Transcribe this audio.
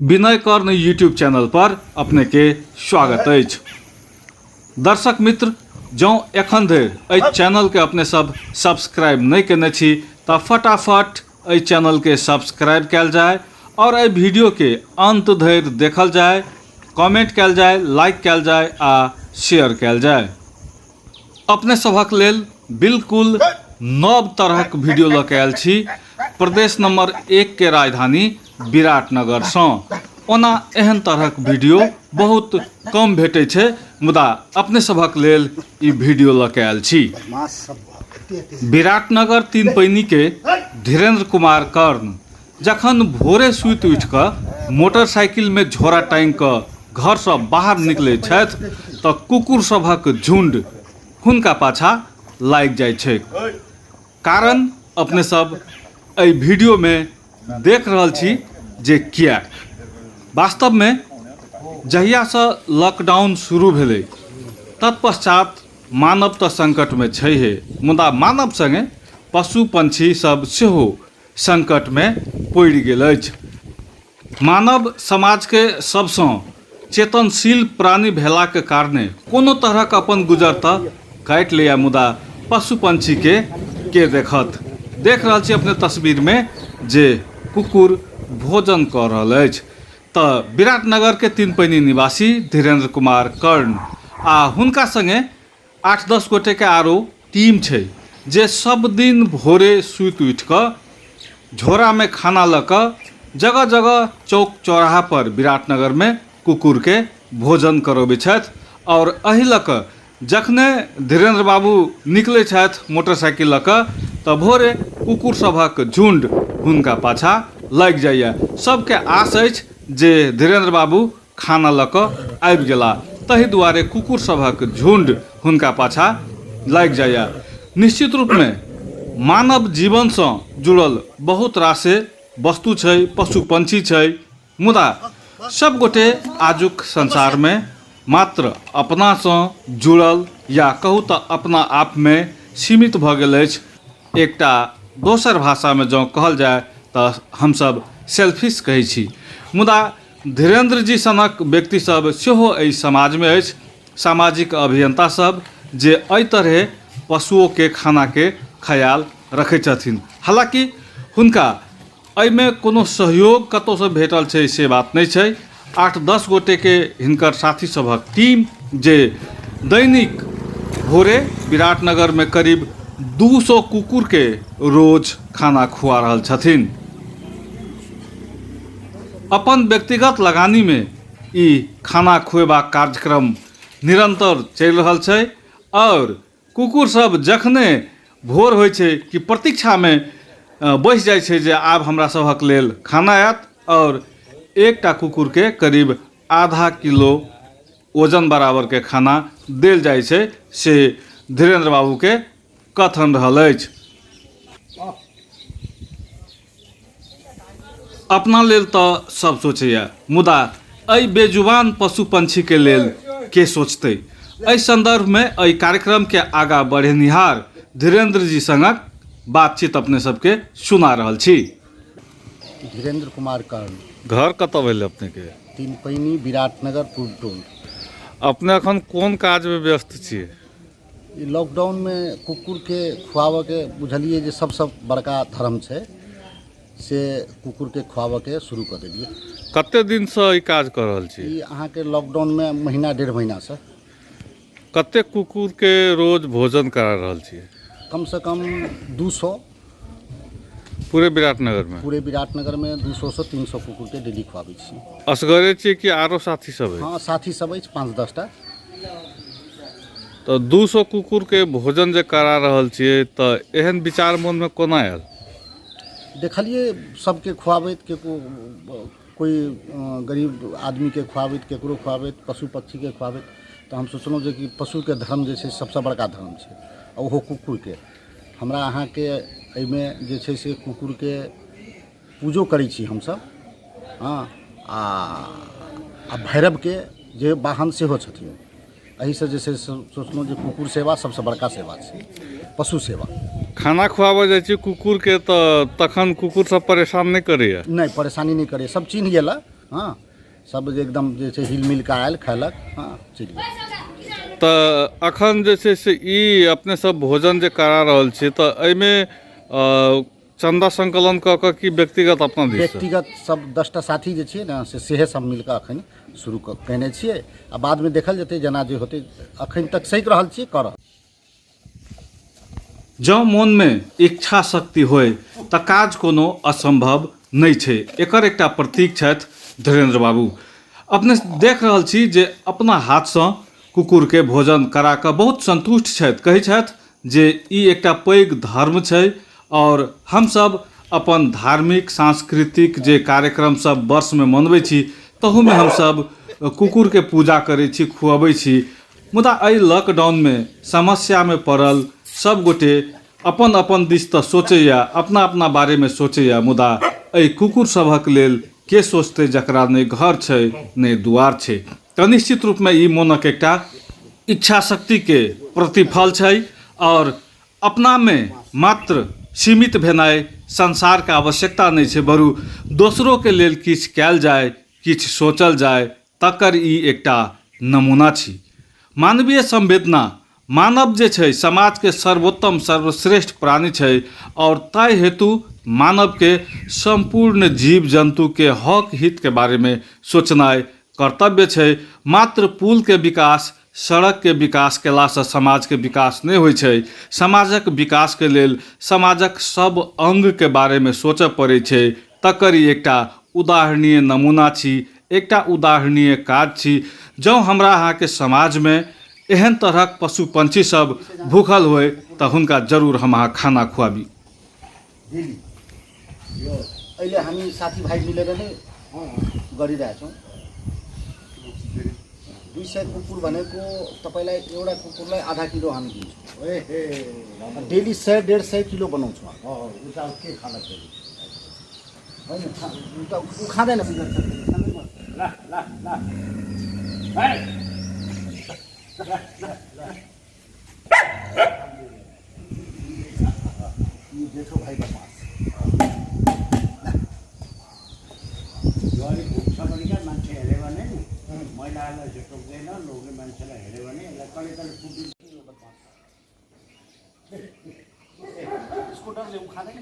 विनय कर्ण YouTube channel पर अपने के स्वागत अछि। दर्शक मित्र, जँ एखन धरि एहि चैनल के अपने सब सब्सक्राइब नहि केने छी तऽ फटाफट एहि चैनल के सब्सक्राइब कयल जाय और एहि वीडियो के अंत धरि देखल जाय, कमेंट कयल जाय, लाइक कयल जाय आ शेयर कयल जाय। अपने सभक लेल बिल्कुल नव तरहक वीडियो लऽ के आयल छी प्रदेश नंबर 1 के राजधानी विराटनगरसँ। ओना एहन तरहक वीडियो बहुत कम भेटै छै, मुदा अपने सभक लेल ई वीडियो लऽ के आयल छी। विराटनगर तीनपैनी के धीरेन्द्र कुमार कर्ण जखन भोरे सुति उठि कऽ मोटरसाइकिलमे झोरा टाँगि कऽ घरसँ बाहर निकलै छथि तऽ कुकुर सभक झुण्ड हुनका पाछाँ लागि जाइ छैक। कारण अपने सब एहि वीडियोमे देख रहल छी जे किएक। वास्तवमे जहियासँ लॉकडाउन शुरू भेलै तत्पश्चात मानव तऽ संकटमे छैहे, मुदा मानव सङ्गे पशु पंछी सब सेहो संकटमे पड़ि गेल अछि। मानव समाजके सबसँ चेतनशील प्राणी भेलाक कारणे कोनो तरहक अपन गुजर तऽ काटि लैए, मुदा पशु पंछीके के देखत। देख रहल छी अपने तस्वीरमे जे कुकुर भोजन कऽ रहल अछि। तऽ विराटनगरके तीनपैनी निवासी धीरेन्द्र कुमार कर्ण आ हुनका सङ्गे 8-10 गोटेके आरो टीम छै जे सब दिन भोरे सुति उठि कऽ झोरामे खाना लऽ कऽ जगह जगह चौक चौराहा पर विराटनगरमे कुकुरके भोजन करबै छथि। आओर एहि लऽ कऽ जखने धीरेन्द्र बाबू निकलै छथि मोटरसाइकिल लऽ कऽ तऽ भोरे कुकुर सभक झुण्ड हुनका पाछाँ लागि जाइए। सबके आस अछि जे धीरेन्द्र बाबू खाना लऽ कऽ आबि गेला, ताहि दुआरे कुकुर सभक झुण्ड हुनका पाछाँ लागि जाइए। निश्चित रूपमे मानव जीवनसँ जुड़ल बहुत रासे वस्तु छै, पशु पंछी छै, मुदा सब गोटे आजुक संसारमे मात्र अपनासँ जुड़ल या कहू तऽ अपना आपमे सीमित भऽ गेल अछि। एकटा दोसर भाषामे जँ कहल जाय तऽ हमसब सेल्फिश कहै छी, मुदा धीरेन्द्र जी सनक व्यक्ति सब सेहो एहि समाजमे अछि, सामाजिक अभियंता सब जे एहि तरहे पशुओके खानाके ख्याल रखै छथिन। हालाँकि हुनका एहिमे कोनो सहयोग कतहुसँ भेटल छै से बात नहि छै। 8-10 गोटेके हिनकर साथी सभक टीम जे दैनिक भोरे विराटनगरमे करीब 200 कुकुरके रोज खाना खुआ रहल छथिन। अपन व्यक्तिगत लगानीमे ई खाना खुएबाक कार्यक्रम निरंतर चलि रहल छै आओर कुकुर सब जखने भोर होइ छै कि प्रतीक्षामे बैस जाइ छै जे आब हमरा सभक लेल खाना आयत। आओर एकटा कुकुरके करीब आधा किलो वजन बराबरके खाना देल जाइ छै से धीरेन्द्र बाबूके कथन रहल अछि। अपना लेल तऽ सब सोचैए, मुदा एहि बेजुबान पशु पंछीके लेल के सोचतै? एहि सन्दर्भमे एहि कार्यक्रमके आगाँ बढ़ेनिहार धीरेन्द्र जी सङ्गक बातचीत अपने सबके सुना रहल छी। धीरेन्द्र कुमार कर्ण। घर कतऽ भेल अपनेके? तीनपैनी, विराटनगर, पूर्व टोल। अपने अखन कोन काजमे व्यस्त छियै? ई लॉकडाउनमे कुकुरके खुआबऽके बुझलियै जे सबसँ बड़का धर्म छै, से कुकुरके खुआबऽके शुरू कऽ देलियै। कते दिनसँ ई काज कऽ रहल छी? ई अहाँके लॉकडाउनमे महीना 1.5 महीनासँ। कते कुकुरके रोज भोजन करा रहल छियै? कमसँ कम 200। पूरे विराटनगरमे? पूरे विराटनगरमे 200 सँ 300 कुकुरके डेली खुआबै छी। असगरे छियै कि आरो साथी सब अछि? हँ, साथी सब अछि 5-10 टा। तऽ 200 कुकुरके भोजन जे करा रहल छियै तऽ एहन विचार मोनमे कोना आयल? देखलियै सबके खुआबैत, केको कोइ गरीब आदमीके खुआबैत, केकरो खुआबैत, पशु पक्षीके खुआबैत, तऽ हम सोचलहुँ जे कि पशुके धर्म जे छै सबसँ बड़का धर्म छै, आ ओहो कुकुरके। हमरा अहाँके एहिमे जे छै से कुकुरके पूजो करै छी हमसब, हँ, आ भैरवके जे वाहन सेहो छथिन। एहिसँ जे छै से सोचलहुँ जे कुकुर सेवा सबसँ बड़का सेवा छै, पशु सेवा। खाना खुआबऽ जाइ छी कुकुरके तऽ तखन कुकुर सब परेशान नहि करैए? नहि, परेशानी नहि करैए, सब चिन्ह गेल। हँ, सब जे एकदम जे छै हिल मिल कऽ आयल, खयलक, हँ, चलि गेल। तऽ अखन जे छै से ई अपने सब भोजन जे करा रहल छी, तऽ एहिमे चन्दा संकलन कऽ कऽ कि व्यक्तिगत अपना दिस? व्यक्तिगत सब 10टा साथी जे छियै ने, से सेहे सब मिल कऽ अखन शुरू कयने छियै, आ बादमे देखल जेतै जेना जे होतै। अखन तक सकि रहल छियै करऽ। जँ मोनमे इच्छा शक्ति होय तऽ काज कोनो असम्भव नहि छै। एकर एकटा प्रतीक छथि धीरेन्द्र बाबू। अपने देख रहल छी जे अपना हाथसँ कुकुरके भोजन करा कऽ बहुत सन्तुष्ट छथि। कहै छथि जे ई एकटा पैघ धर्म छै आओर हमसभ अपन धार्मिक सांस्कृतिक जे कार्यक्रम सब वर्षमे मनबै छी, तहूमे हमसभ कुकुरके पूजा करै छी, खुअबै छी। मुदा एहि लॉकडाउनमे समस्यामे पड़ल सब गोटे अपन अपन दिस तऽ सोचैए, अपना अपना बारेमे सोचैए, मुदा एहि कुकुर सभक लेल के सोचतै, जकरा नहि घर छै नहि दुआर छै? तऽ निश्चित रूपमे ई मोनक एकटा इच्छा शक्तिके प्रतिफल छै, आओर अपनामे मात्र सीमित भेनाइ संसारके आवश्यकता नहि छै, बरु दोसरोके लेल किछु कयल जाय, किछु सोचल जाय, तकर ई एकटा नमूना छी। मानवीय संवेदना, मानव जे छै समाजके सर्वोत्तम सर्वश्रेष्ठ प्राणी छै, आओर ताहि हेतु मानवके सम्पूर्ण जीव जन्तुके हक हितके बारेमे सोचनाइ कर्तव्य छै। मात्र पुलके विकास, सड़कके विकास कयलासँ समाजके विकास नहि होइ छै। समाजक विकासके लेल समाजक सब अङ्गके बारेमे सोचऽ पड़ै छै। तकर ई एकटा उदाहरणीय नमूना छी, एकटा उदाहरणीय काज छी। जँ हमरा अहाँके समाजमे एहन तरहक पशु पंछी सब भूखल होय तऽ हुनका जरूर हम अहाँ खाना खुआबी। डेली यो अहिले हामी साथीभाइ मिलेर नै गरिरहेछौँ। 200 कुकुर भनेको तपाईँलाई एउटा कुकुरलाई आधा किलो हामी दिन्छौँ। डेली 100 150 किलो बनाउँछौँ। के खाना फेरि? होइन, ऊ खाँदैन। ल ल ल, यो जेठो भाइ बदमास। यो अलिक भुक्छ पनि क्या, मान्छे हेऱ्यो भने नि, महिलाहरूलाई चाहिँ टोक्दैन, लोग्ने मान्छेलाई हेऱ्यो भने यसलाई कहिले कहिले पुगिन्छ। यसको डरले ऊ खाँदैन।